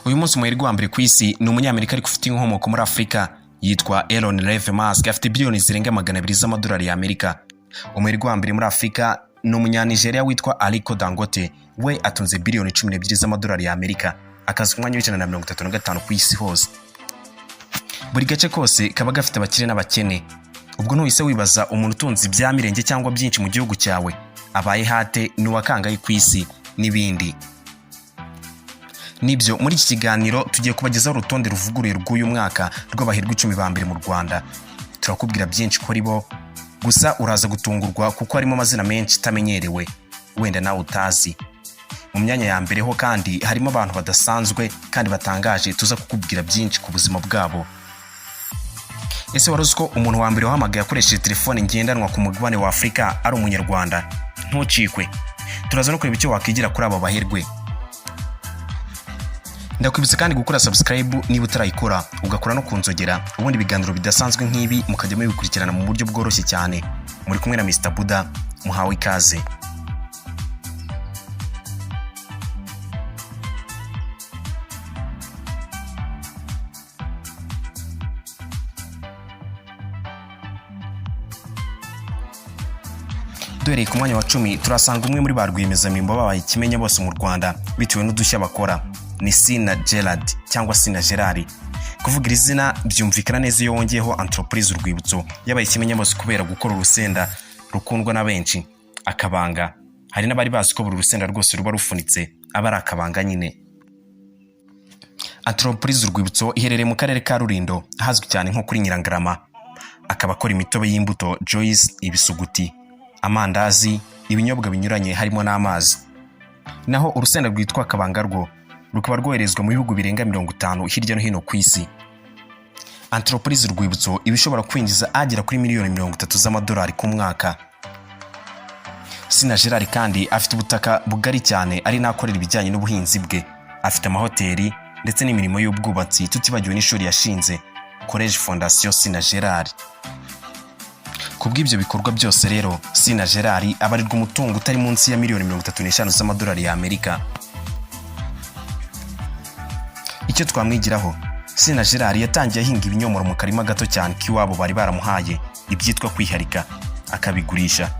Uyu munsi umuherwe wa mbere ku isi ni Umunyamerika ariko ufite inkomoko muri Afurika, yitwa Elon Reeve Musk, afite biliyoni zirenga 200 z'amadolari y'Amerika. Umuherwe wa mbere muri Afurika ni Umunyanigeriya witwa Aliko Dangote, we atunze biliyoni 12 z'amadolari y'Amerika, akaza ku mwanya wa 135 ku isi hose. Buri gace kose kaba gafite abakire n'abakene. Ubwo ntuhise wibaza umuntu utunze ibya mirenge cyangwa byinshi mu gihugu cyawe abaye hate, ni uwakangaye ku isi n'ibindi. Nibyo, muri iki kiganiro tugiye kubagezaho urutonde ruvuguruye rw'uyu mwaka rw'abaherwe 10 ba mbere mu Rwanda. Turakubwira byinshi kuri bo, gusa uraza gutungurwa kuko harimo amazina menshi itamenyerewe wenda nawe utazi. Mu myanya ya mbere ho kandi harimo abantu badasanzwe kandi batangaje, tuza kukubwira byinshi ku buzima bwabo. Ese wari uzi ko umuntu wa mbere wahamagaye akoresheje telefone ngendanwa ku mugabane wa Afurika ari Umunyarwanda? Ntucikwe, turaza no kureba icyo wakwigira kuri aba baherwe. Ndakwibutsa kandi gukora subscribe niba utarayikora, ugakora no ku nzogera, ubundi ibiganiro bidasanzwe nk'ibi mukajya mubikurikirana mu buryo bworoshye cyane. Muri kumwe na Mr Buda, muhawe ikaze. Duhereye ku mwanya wa 10, turasanga umwe muri ba rwiyemezamirimo babaye ikimenya bose mu Rwanda bitewe n'udushya bakora. Ni Sina Gerard cyangwa Sina Gerard. Kuvuga iri zina byumvikana neza iyo wongeyeho Entreprise Urwibutso. Yabaye ikimenya bose kubera gukora urusenda rukundwa na benshi, Akabanga. Hari n'abari bazi ko buri rusenda rwose ruba rufunitse aba ari akabanga nyine. Entreprise Urwibutso iherereye mu karere ka Rulindo, ahazwi cyane nko kuri Nyirangarama. Akaba akora imitobe y'imbuto, juice, ibisuguti, amandazi, ibinyobwa binyuranye harimo n'amazi. Naho urusenda rwitwa Akabanga rwo rukaba rwoherezwa mu bihugu birenga 50 hirya no hino ku isi. Entreprise Urwibutso iba ishobora kwinjiza agera kuri miliyoni 30 z'amadolari ku mwaka. Sina Gerard kandi afite ubutaka bugari cyane, ari n'akorera ibijyanye n'ubuhinzi bwe. Afite amahoteli ndetse n'imirimo y'ubwubatsi, tutibagiwe n'ishuri yashinze, College Fondation Sina Gerard. Ku bw'ibyo bikorwa byose rero, Sina Gerard abarirwa umutungo utari munsi ya miliyoni 35 z'amadolari y'Amerika. Icyo twamwigiraho: Sina Gerard yatangiye ahinga ibinyomoro mu karima gato cyane k'iwabo bari baramuhaye, ibyitwa kwiharika, akabigurisha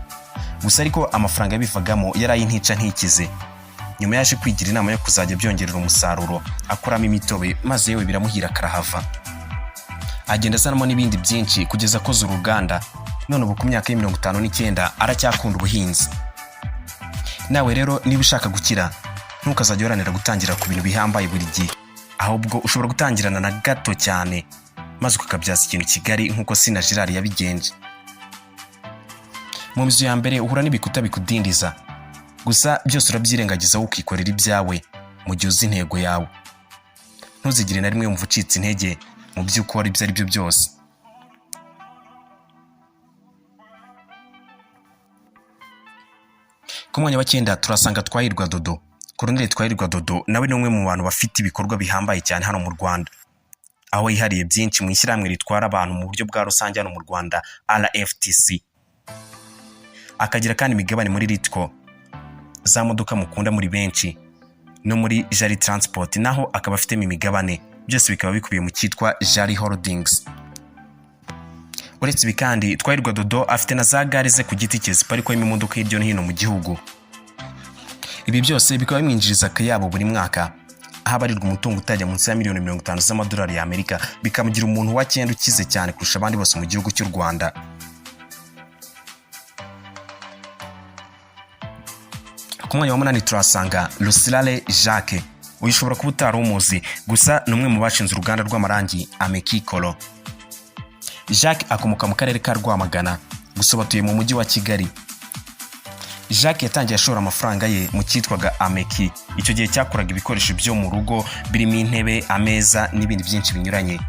gusa, ariko amafaranga yabivagamo yari ay'intica ntikize. Nyuma yaje kwigira inama yo kuzajya byongerera umusaruro akoramo imitobe, maze yewe biramuhira karahava, agenda azanamo n'ibindi byinshi kugeza akoze uruganda. None ubu ku myaka ye 59 aracyakunda ubuhinzi. Nawe rero niba ushaka gukira, ntukazajya uharanira gutangira ku bintu bihambaye buri gihe, ahubwo ushobora gutangirana na gato cyane maze ukakabyaza ikintu kigari nk'uko Sina Gerard yabigenje. Mu mizo ya mbere uhura n'ibikuta bikudindiza, gusa byose urabyirengagiza wowe ukikorera ibyawe mu gihe uzi intego yawe. Ntuzigire na rimwe wumva ucitse intege mu byo ukora ibyo ari byo byose. Ku mwanya wa 9 turasanga Twahirwa Dodo. Koroneli Twahirwa Dodo nawe ni umwe mu bantu bafite ibikorwa bihambaye cyane hano mu Rwanda, aho yihariye byinshi mu ishyirahamwe ritwara abantu mu buryo bwa rusange hano mu Rwanda, RFTC. Akagira kandi imigabane muri Ritco, za modoka mukunda muri benshi, no muri Jali Transport naho akaba afitemo imigabane, byose bikaba bikubiye mu cyitwa Jali Holdings. Uretse ibi kandi, Twahirwa Dodo afite na za gare ze ku giti cye ziparikwamo imodoka hirya no hino mu gihugu. Ibi byose bikaba bimwinjiriza akayabo buri mwaka, aho abarirwa umutungo utajya munsi ya miliyoni 50 z'amadolari y'Amerika, bikamugira umuntu wa cyenda ukize cyane kurusha abandi bose mu gihugu cy'u Rwanda. Ku mwanya wa 8 turasanga Rusirare Jacques. Uyu ushobora kuba utari umuzi, gusa ni umwe mu bashinze uruganda rw'amarangi Amekikoro. Jacques akomoka mu karere ka Rwamagana, gusa batuye mu mujyi wa Kigali. Jacques yatangiye ashora amafaranga ye mu cyitwaga Ameki, icyo gihe cyakoraga ibikoresho byo mu rugo birimo intebe, ameza n'ibindi byinshi binyuranye.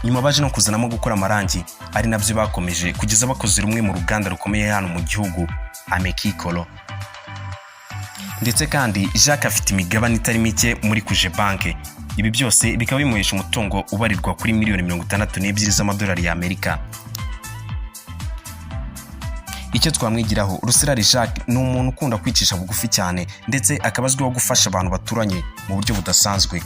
Nyuma baje no kuzanamo gukora amarangi, ari nabyo bakomeje kugeza bakoze rumwe mu ruganda rukomeye hano mu gihugu, Amekikoro. Ndetse kandi Jacques afite imigabane itari mike muri Cogebanque. Ibi byose bikaba bimuhesha umutungo ubarirwa kuri miliyoni 62 z'amadolari y'Amerika. Icyo twamwigiraho, Rusirare Jacques ni umuntu ukunda kwicisha bugufi cyane, ndetse akaba azwiho gufasha abantu baturanye mu buryo budasanzwe.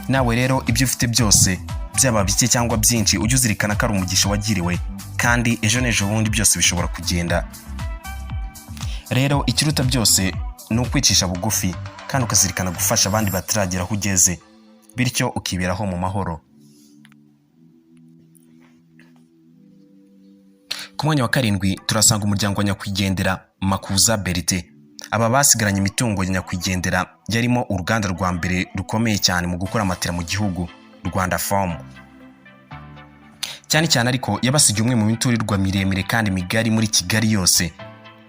Nawe rero, ibyo ufite byose, byaba bike cyangwa byinshi, ujye uzirikana ko ari umugisha wagiriwe, kandi ejo n'ejo bundi byose bishobora kugenda. Rero ikiruta byose ni ukwicisha bugufi kandi ukazirikana gufasha abandi bataragera aho ugeze, bityo ukiberaho mu mahoro. Ku mwanya wa karindwi turasanga umuryango wa nyakwigendera Makuza Bertin. Aba basigaranye imitungo ya nyakwigendera yarimo uruganda rwa mbere rukomeye cyane mu gukora matera mu gihugu, Rwanda Foam. Cyane cyane ariko yabasigiye umwe mu miturirwa miremire kandi migari muri Kigali yose.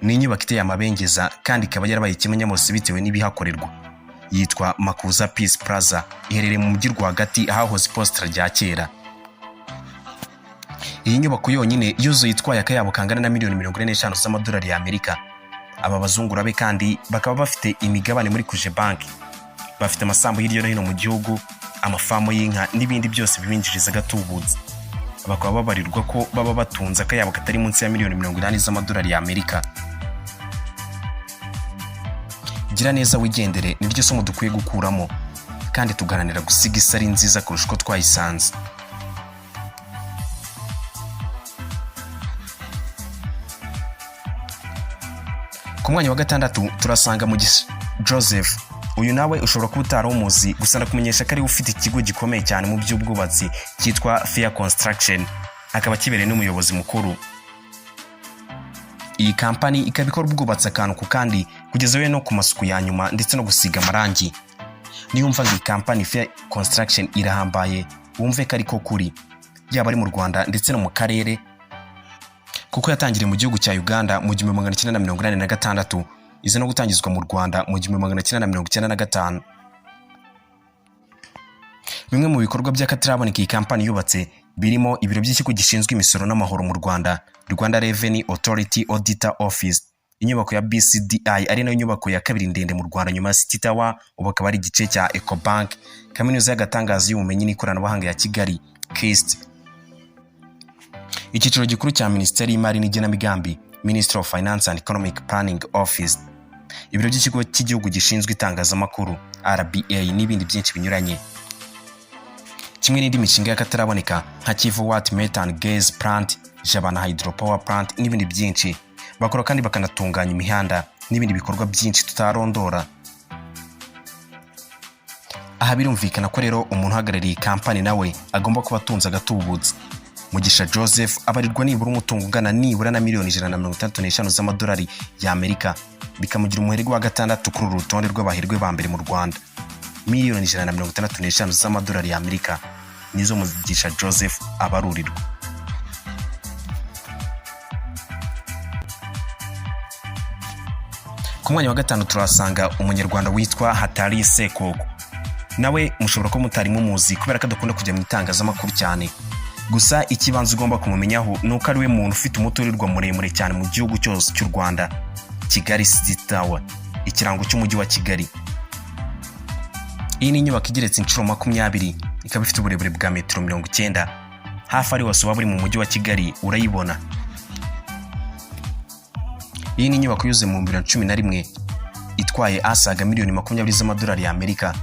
Ni inyubako iteye amabengeza kandi ikaba yarabaye ikimenyamose bitewe n'ibihakorerwa. Yitwa Makuza Peace Plaza, iherereye mu mujyi rwagati ahahoze iposita rya kera. Iyi nyubako yonyine yuzuye itwaye akayabo kangana na miliyoni 45 z'amadolari y'Amerika. Aba bazungura be kandi bakaba bafite imigabane muri Cogebanque, bafite amasambu hirya no hino mu gihugu, amafamu y'inka n'ibindi byose bibinjiriza agatubutse. Bakaba babarirwa ko baba batunze akayabo katari munsi ya miliyoni 80 z'amadolari y'Amerika. Gira neza wigendere, niryo somo dukwiye gukuramo, kandi tugaharanira gusiga isi ari nziza kurusha uko twayisanze. Ku mwanya wa gatandatu turasanga Mugisha Joseph. Uyu nawe ushobora kuba utari umuzi, gusa ndakumenyesha ko ariwe ufite ikigo gikomeye cyane mu by'ubwubatsi cyitwa Fair Construction, akaba kibereye n'umuyobozi mukuru. Iyi kampani ikaba ikora ubwubatsi akantu ku kandi, kugeza we no ku masuku ya nyuma ndetse no gusiga amarangi. Niyo ngo iyi kampani Fair Construction irahambaye, wumve ko ariko kuri, yaba ari mu Rwanda ndetse no mu karere, kuko yatangiriye mu gihugu cya Uganda mu 1986, iza no gutangizwa mu Rwanda mu 1995. Bimwe mu bikorwa by'akataraboneka iyi kampani yubatse birimo ibiro by'ikigo gishinzwe imisoro n'amahoro mu Rwanda, Rwanda Revenue Authority Auditor Office, inyubako ya BCDI ari nayo nyubako ya kabiri ndende mu Rwanda nyuma ya City Tower, ubu akaba ari igice cya Ecobank, Kaminuza y'agatangaza y'ubumenyi n'ikoranabuhanga ya Kigali, KIST, icyicaro gikuru cya Minisiteri y'Imari n'Igenamigambi, Ministry of Finance and Economic Planning Office, ibiro by'ikigo cy'igihugu gishinzwe itangazamakuru, RBA, n'ibindi byinshi binyuranye, kimwe n'indi mishinga y'akataraboneka nka Kivu Watt Methane Gas Plant, Jabana Hydropower Plant n'ibindi byinshi. Bakora kandi bakanatunganya imihanda n'ibindi bikorwa byinshi tutarondora aha. Birumvikana ko rero umuntu uhagarariye kampani nawe agomba kuba atunze agatubutse. Mugisha Joseph abarirwa nibura umutungo ungana nibura na miliyoni 165 z'amadolari y'Amerika, bikamugira umuherwe wa gatandatu kuri uru rutonde rw'abaherwe ba mbere mu Rwanda. Miliyoni 165 z'amadolari y'Amerika nizo Mugisha Joseph abarurirwa. Ku mwanya wa gatanu turahasanga umunyarwanda witwa Hatari Sekoko. Nawe mushobora kuba mutari mumuzi kubera ko adakunda kujya mu itangazamakuru cyane. Gusa ikibanza ugomba kumumenyaho ni uko ari we muntu ufite umuturirwa muremure cyane mu gihugu cyose cy'u Rwanda, Kigali City Tower, ikirango cy'umujyi wa Kigali. Iyi ni inyubako igeretse inshuro 20, ikaba ifite uburebure bwa metero 90. Hafi ari hose waba uri mu mujyi wa Kigali urayibona. Iyi ni inyubako yuzuye mu 2011, itwaye asaga miliyoni 20 z'amadolari y'Amerika.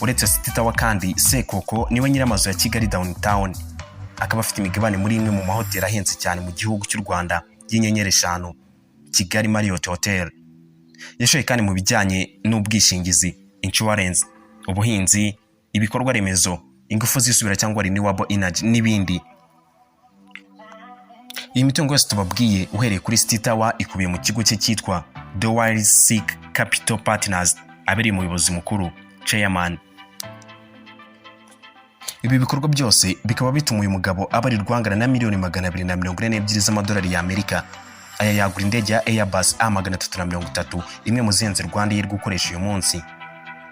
Uretse City Tower kandi, Sekoko niwe nyir'amazu ya Kigali Downtown, akaba afite imigabane muri imwe mu mahoteli ahenze cyane mu gihugu cy'u Rwanda y'inyenyeri eshanu, Kigali Marriott Hotel. Yashoye kandi mu bijyanye n'ubwishingizi, insurance, ubuhinzi, ibikorwa remezo, ingufu zisubira cyangwa renewable energy n'ibindi. Iyi mitungo yose tubabwiye uhereye kuri City Tower ikubiye mu kigo cye cyitwa Seek Capital Partners, abereye umuyobozi mukuru, chairman. Ibi bikorwa byose bikaba bituma uyu mugabo abarirwa angana na miliyoni 242 z'amadolari y'Amerika. Aya yagura indege ya Airbus A330, imwe mu zihenze Rwanda iri gukoresha uyu munsi.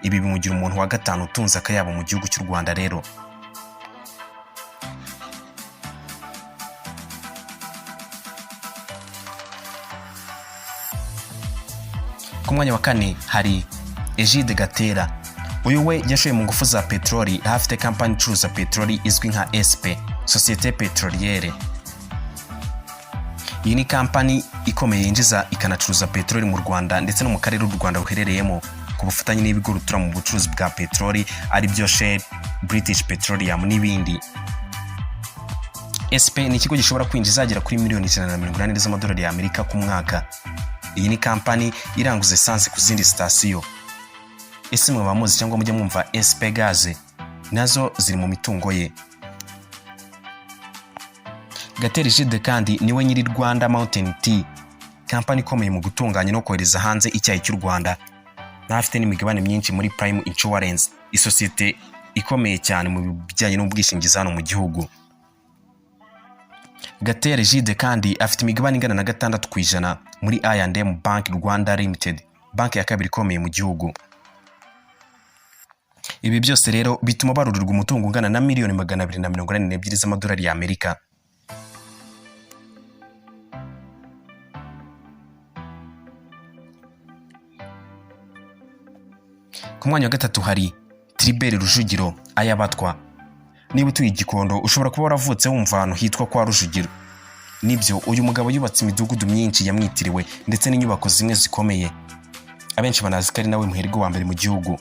Ibi bimugira umuntu wa gatanu utunze akayabo mu gihugu cy'u Rwanda. Rero ku mwanya wa kane hari Egide Gatera. Uyu we yashoye mu ngufu za peteroli, aho afite kampani icuruza peteroli izwi nka SP, Société Pétrolière. Iyi ni kampani ikomeye yinjiza ikanacuruza peteroli mu Rwanda ndetse no mu karere u Rwanda ruherereyemo, ku bufatanye n'ibigo rutura mu bucuruzi bwa peteroli, ari byo Shell, British Petroleum n'ibindi. SP ni ikigo gishobora kwinjiza agera kuri miliyoni 180 z'amadolari y'Amerika ku mwaka. Iyi ni kampani iranguza esanse ku zindi sitasiyo. Ese mwe muzi cyangwa mujya mwumva SP Gaze? Nazo ziri mu mitungo ye. Gatera Egide kandi niwe nyiri Rwanda Mountain Tea, kampani ikomeye mu gutunganya no kohereza hanze icyayi cy'u Rwanda. N'afite n'imigabane myinshi muri Prime Insurance, isosiyete ikomeye cyane mu bijyanye n'ubwishingizi hano mu gihugu. Gatera Egide kandi afite imigabane ingana na 6% muri I&M Bank Rwanda Limited, banki ya kabiri ikomeye mu gihugu. Ibi byose rero bituma barurirwa umutungo ungana na miliyoni 282 z'amadolari y'Amerika. Ku mwanya wa gatatu hari Tribert Rujugiro Ayabatwa. Niba utuye Igikondo, ushobora kuba waravutse wumva ahantu hitwa kwa Rujugiro. Nibyo, uyu mugabo yubatse imidugudu myinshi yamwitiriwe ndetse n'inyubako zimwe zikomeye. Abenshi banazi ko ari nawe muherwe wa mbere mu gihugu.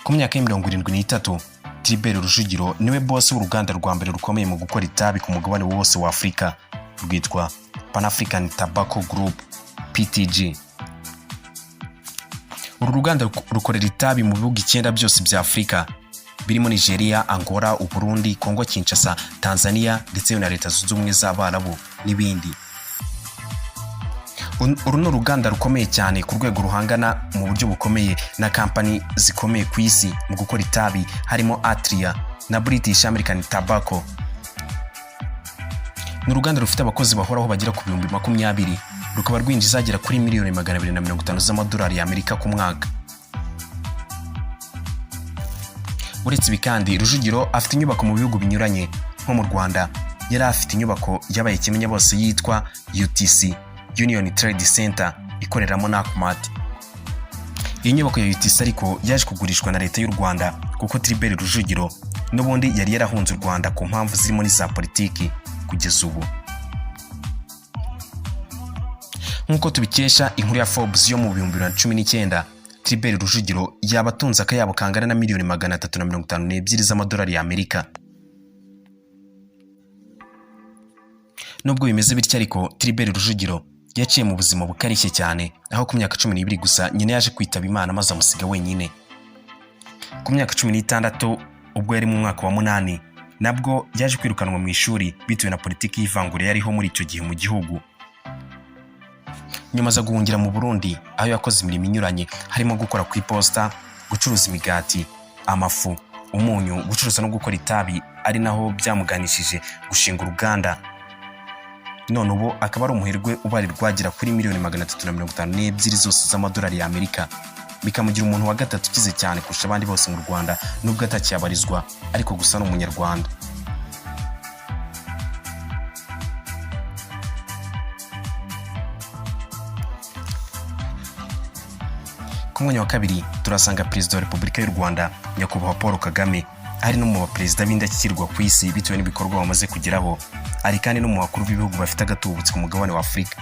Ku myaka ye 73, Tribert Rujugiro niwe bosi w'uruganda rwa mbere rukomeye mu gukora itabi ku mugabane wose wa Afurika, rwitwa Pan African Tobacco Group, PTG. Uru ruganda rukorera itabi mu bihugu icyenda byose bya Afurika, birimo Nigeria, Angola, Uburundi, Congo Kinshasa, Tanzania ndetse na Leta Zunze Ubumwe z'Abarabu n'ibindi. Uru ni uruganda rukomeye cyane ku rwego ruhangana mu buryo bukomeye na kampani zikomeye ku isi mu gukora itabi, harimo Altria na British American Tobacco. Ni uruganda rufite abakozi bahoraho bagera ku 20,000, rukaba rwinjiza agera kuri miliyoni 250 z'amadolari y'Amerika ku mwaka. Uretse ibi kandi, Rujugiro afite inyubako mu bihugu binyuranye. Nko mu Rwanda yari afite inyubako yabaye kimenya bose yitwa UTC, Union Trade Center, ikoreramo Nakumatt. Iyi nyubako ya UTC ariko yaje kugurishwa na Leta y'u Rwanda, kuko Tribert Rujugiro n'ubundi yari yarahunze u Rwanda ku mpamvu zirimo n'iza politiki. Kugeza ubu, nk'uko tubikesha inkuru ya Forbes yo mu 2019, Tribert Rujugiro yaba atunze akayabo kangana na miliyoni 352 z'amadolari y'Amerika. Nubwo bimeze bityo ariko, Tribert Rujugiro yaciye mu buzima bukarishye cyane, aho ku myaka 12 gusa nyina yaje kwitaba Imana maze amusiga wenyine. Ku myaka 16, ubwo yari mu mwaka wa munani, nabwo yaje kwirukanwa mu ishuri bitewe na politiki y'ivangura yariho muri icyo gihe mu gihugu. Nyuma aza guhungira mu Burundi, aho yakoze imirimo inyuranye, harimo gukora ku iposita, gucuruza imigati, amafu, umunyu, gucuruza no gukora itabi, ari naho byamuganishije gushinga uruganda. None ubu akaba ari umuherwe ubarirwa agera kuri miliyoni 352 zose z'amadolari y'Amerika, bikamugira umuntu wa gatatu ukize cyane kurusha abandi bose mu Rwanda, nubwo atakiyabarizwa, ariko gusa ni Umunyarwanda. Ku mwanya wa kabiri turasanga Perezida wa Repubulika y'u Rwanda, Nyakubahwa Paul Kagame. Ari no mu baperezida b'indashyikirwa ku isi bitewe n'ibikorwa bamaze kugeraho. Ari kandi no mu bakuru b'ibihugu bafite agatubutse ku mugabane wa Afurika.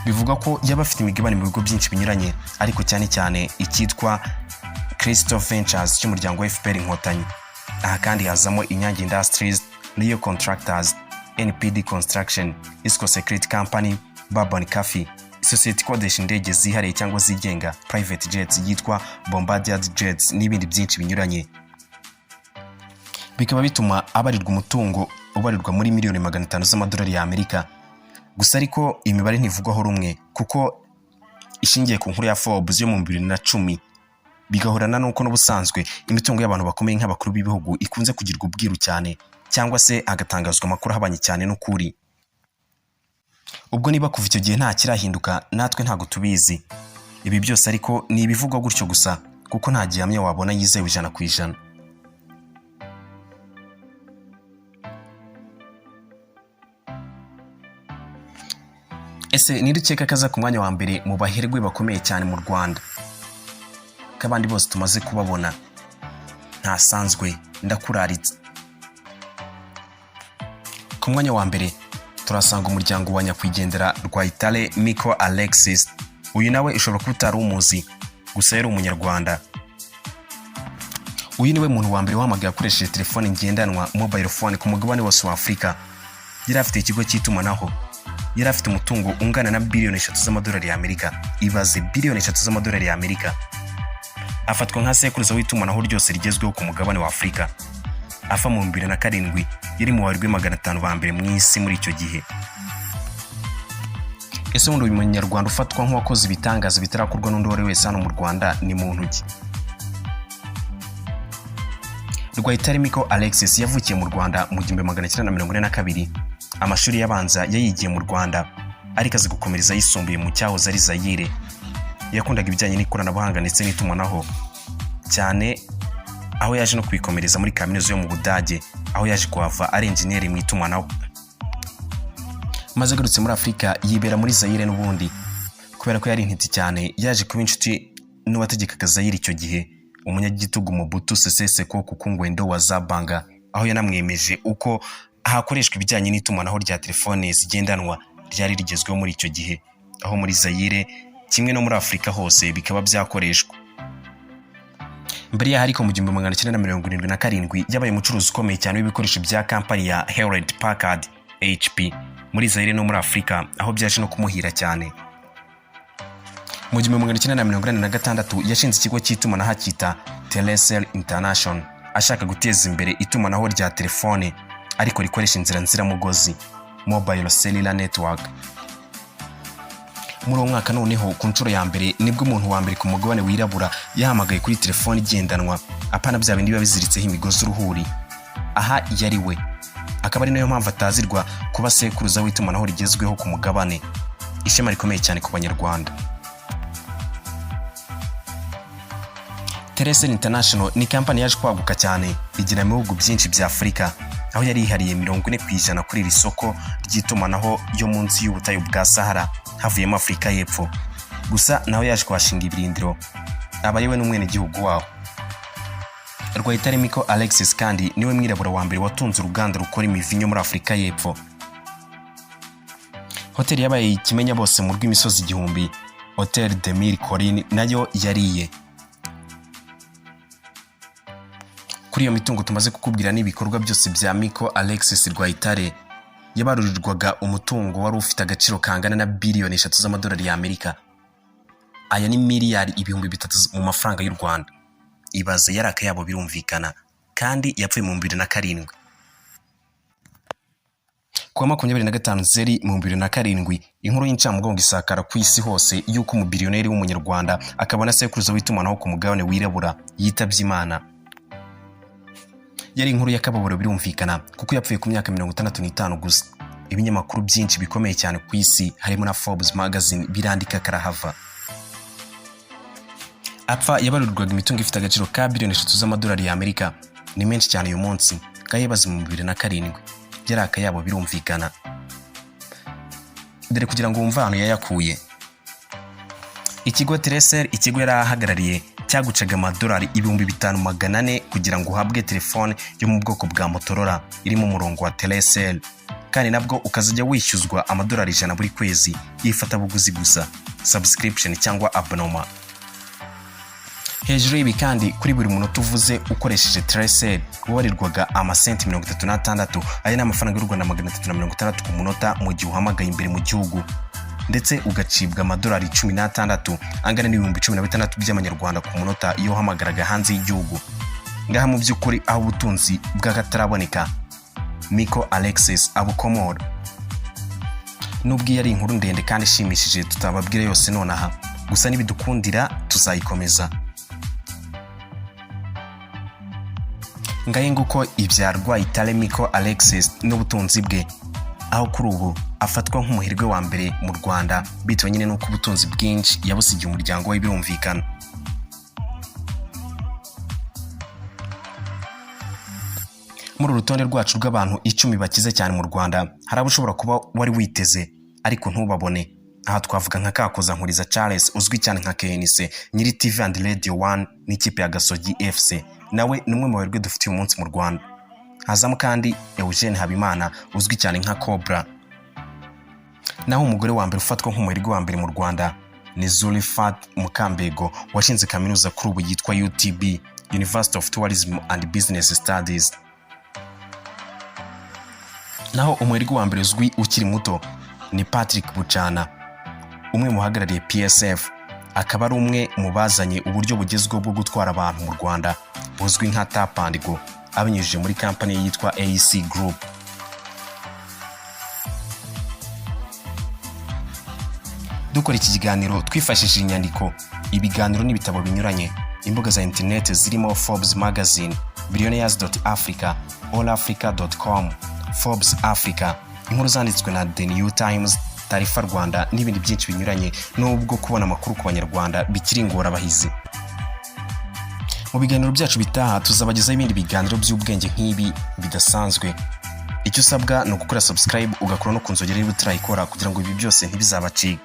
Bivugwa ko yaba afite imigabane mu bigo byinshi binyuranye, ariko cyane cyane icyitwa Crystal Ventures cy'umuryango wa FPR Inkotanyi. Aha kandi hazamo Inyange Industries, Leo Contractors, NPD Construction, Isco Security Company, Bourbon Coffee, isosiyete ikodesha indege zihariye cyangwa zigenga, private jets, yitwa Bombardier Jets, n'ibindi byinshi binyuranye, bikaba bituma abarirwa umutungo ubarirwa muri miliyoni 500 z'amadolari y'Amerika. Gusa ariko imibare ntivugwaho rumwe, kuko ishingiye ku nkuru ya Forbes yo mu 2010, bigahorana n'uko n'ubusanzwe imitungo y'abantu bakomeye nk'abakuru b'ibihugu ikunze kugirwa ubwiru cyane, cyangwa se hagatangazwa amakuru ahabanye cyane n'ukuri. Ubwo niba kuva icyo gihe nta kirahinduka, natwe ntabwo tubizi. Ibi byose ariko ni ibivugwa gutyo gusa, kuko nta gihamya wabona yizewe 100%. Ese ninde ukeka ko aza ku mwanya wa mbere mu baherwe bakomeye cyane mu Rwanda, ko abandi bose tumaze kubabona? Ntasanzwe ndakuraritse. Ku mwanya wa mbere turasanga umuryango wa nyakwigendera Rwayitare Miko Alexis. Uyu nawe ushobora kuba utari umuzi, gusa yari Umunyarwanda. Uyu niwe muntu wa mbere wahamagaye akoresheje telefone ngendanwa, mobile phone, ku mugabane wose wa Afurika. Yari afite ikigo cy'itumanaho. Yari afite umutungo ungana na biliyoni 3 z'amadolari y'Amerika. Ibaze, biliyoni 3 z'amadolari y'Amerika! Afatwa nka sekuruza w'itumanaho ryose rigezweho ku mugabane wa Afurika. Ava mu 2007, yari mu baherwe 500 ba mbere mu isi muri icyo gihe. Ese wundi uyu Munyarwanda ufatwa nk'uwakoze ibitangaza bitarakorwa n'undi uwo ari we wese hano mu Rwanda ni muntu ki? Rwayitare Miko Alexis yavukiye mu Rwanda mu 1942. Amashuri y'abanza yayigiye mu Rwanda, ariko azi gukomereza ayisumbuye mu cyahoze ari Zayire. Yakundaga ibijyanye n'ikoranabuhanga ndetse n'itumanaho cyane, aho yaje no kwikomereza muri kaminuza yo mu Budage, aho yaje kuhava ari enjeniyeri mu itumanaho. Maze agarutse muri Afurika, yibera muri Zayire n'ubundi. Kubera ko yari intiti cyane, yaje kuba inshuti n'uwategekaga Zayire icyo gihe, umunyagitugu Mobutu Sese Seko Kuku Ngwendo wa Zabanga, aho yanamwemeje uko hakoreshwa ibijyanye n'itumanaho rya telefone zigendanwa ryari rigezweho muri icyo gihe, aho muri Zayire kimwe no muri Afurika hose bikaba byakoreshwa. Mbere yaho ariko, mu 1977, yabaye umucuruzi ukomeye cyane w'ibikoresho bya kampani ya Hewlett Packard, HP, muri Zayire no muri Afurika, aho byaje no kumuhira cyane. Mu 1986 yashinze ikigo cy'itumanaho akita Telecel International, ashaka guteza imbere itumanaho rya telefone ariko rikoresha inzira nziramugozi, mobile cellular network. Muri uwo mwaka noneho, ku nshuro ya mbere, nibwo umuntu wa mbere ku mugabane wirabura yahamagaye kuri telefone igendanwa, apana bya bindi biba biziritseho imigozi uruhuri. Aha yari we, akaba ari nayo mpamvu atazirwa kuba sekuruza w'itumanaho rigezweho ku mugabane. Ishema rikomeye cyane ku Banyarwanda. Telecel International ni kampani yaje kwaguka cyane, igera mu bihugu byinshi bya Afurika, aho yari yihariye 40% kuri iri soko ry'itumanaho yo munsi y'ubutayu bwa Sahara, havuyemo Afurika y'Epfo gusa, naho yaje kuhashinga ibirindiro, aba yewe n'umwenegihugu waho. Rwayitare Miko Alexis kandi niwe mwirabura wa mbere watunze uruganda rukora imivinyo muri Afurika y'Epfo. Hoteli yabaye ikimenya bose mu rw'imisozi igihumbi, Hotel des Mille Collines, nayo yariye. Kuri iyo mitungo tumaze kukubwira n'ibikorwa byose bya Miko Alexis Rwayitare, yabarurirwaga umutungo wari ufite agaciro kangana na biliyoni 3 z'amadolari y'Amerika. Aya ni miliyari 3000 mu mafaranga y'u Rwanda. Ibaze, yari akayabo birumvikana, kandi yapfuye mu 2007. Kuwa 25 Nzeri mu 2007, inkuru y'incamugongo isakara ku isi hose y'uko umubiliyoneri w'Umunyarwanda akaba na sekuruza w'itumanaho ku mugabane wirabura yitabye Imana. Yari inkuru y'akababaro birumvikana, kuko yapfuye ku myaka 65 gusa. Ibinyamakuru byinshi bikomeye cyane ku isi, harimo na Forbes Magazine, birandika karahava. Apfa yabarurirwaga imitungo ifite agaciro ka biliyoni 3 z'amadolari y'Amerika. Ni menshi cyane uyu munsi, kayibaze mu 2007 yari akayabo birumvikana. Dore kugira ngo wumve ahantu yayakuye: ikigo Telecel, ikigo yari ahagarariye, cyagucaga amadolari 5400 kugira ngo uhabwe telefone yo mu bwoko bwa Motorola irimo umurongo wa Telecel, kandi nabwo ukazajya wishyuzwa amadolari 100 buri kwezi y'ifatabuguzi gusa, subscription cyangwa abonnement. Hejuru y'ibi kandi, kuri buri munota uvuze ukoresheje Telecel wabarirwaga amasenti 36. Aya ni amafaranga y'u Rwanda 360 ku munota mu gihe uhamagaye imbere mu gihugu, ndetse ugacibwa amadolari 16 angana n'16,000 by'amanyarwanda ku munota iyo uhamagaraga hanze y'igihugu. Ngaha mu by'ukuri aho ubutunzi bw'akataraboneka Miko Alexis abukomora. Nubwo iyo ari inkuru ndende kandi ishimishije tutababwira yose nonaha, gusa nibidukundira tuzayikomeza. Ngaye nguko ibya Rwayitare Miko Alexis n'ubutunzi bwe, aho kuri ubu afatwa nk'umuherwe wa mbere mu Rwanda, bitewe nyine n'uko ubutunzi bwinshi yabusigiye umuryango we birumvikana. Muri uru rutonde rwacu rw'abantu 10 bakize cyane mu Rwanda, hari abo ushobora kuba wari witeze ariko ntubabone. Aha twavuga nka Kakoza Nkuriza Charles uzwi cyane nka KNC, nyiri TV and Radio One n'ikipe ya Gasogi FC. Nawe ni umwe mu baherwe dufite uyu munsi mu Rwanda. Hazamo kandi Eugene Habimana uzwi cyane nka Cobra. Naho umugore wa mbere ufatwa nk'umuherwe wa mbere mu Rwanda ni Zulifat Mukambego, washinze kaminuza kuri ubu yitwa UTB, University of Tourism and Business Studies. Naho umuherwe wa mbere uzwi ukiri muto ni Patrick Buchana, umwe mu bahagarariye PSF, akaba ari umwe mu bazanye uburyo bugezweho bwo gutwara abantu mu Rwanda buzwi nka Tap and Go, abinyujije muri kampani yitwa AC Group. Dukora iki kiganiro twifashishije inyandiko, ibiganiro n'ibitabo binyuranye, imbuga za interineti zirimo Forbes Magazine, billionaires.africa, allafrica.com, Forbes Africa, inkuru zanditswe na The New Times, Taarifa Rwanda n'ibindi byinshi binyuranye, nubwo kubona amakuru ku Banyarwanda bikiri ingorabahizi. Mu biganiro byacu bitaha tuzabagezaho ibindi biganiro by'ubwenge nk'ibi bidasanzwe. Icyo usabwa ni ugukora subscribe, ugakora no ku nzogera niba utarayikora, kugira ngo ibi byose ntibizabacike.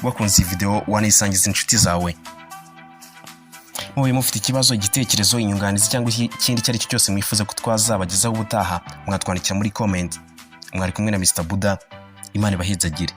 Wakunze iyi video, wanayisangiza inshuti zawe. Mubaye mufite ikibazo, igitekerezo, inyunganizi cyangwa ikindi icyo ari cyo cyose mwifuza ko twazabagezaho ubutaha, mwatwandikira muri comment. Mwari kumwe na Mr Buda. Imana ibahezagire.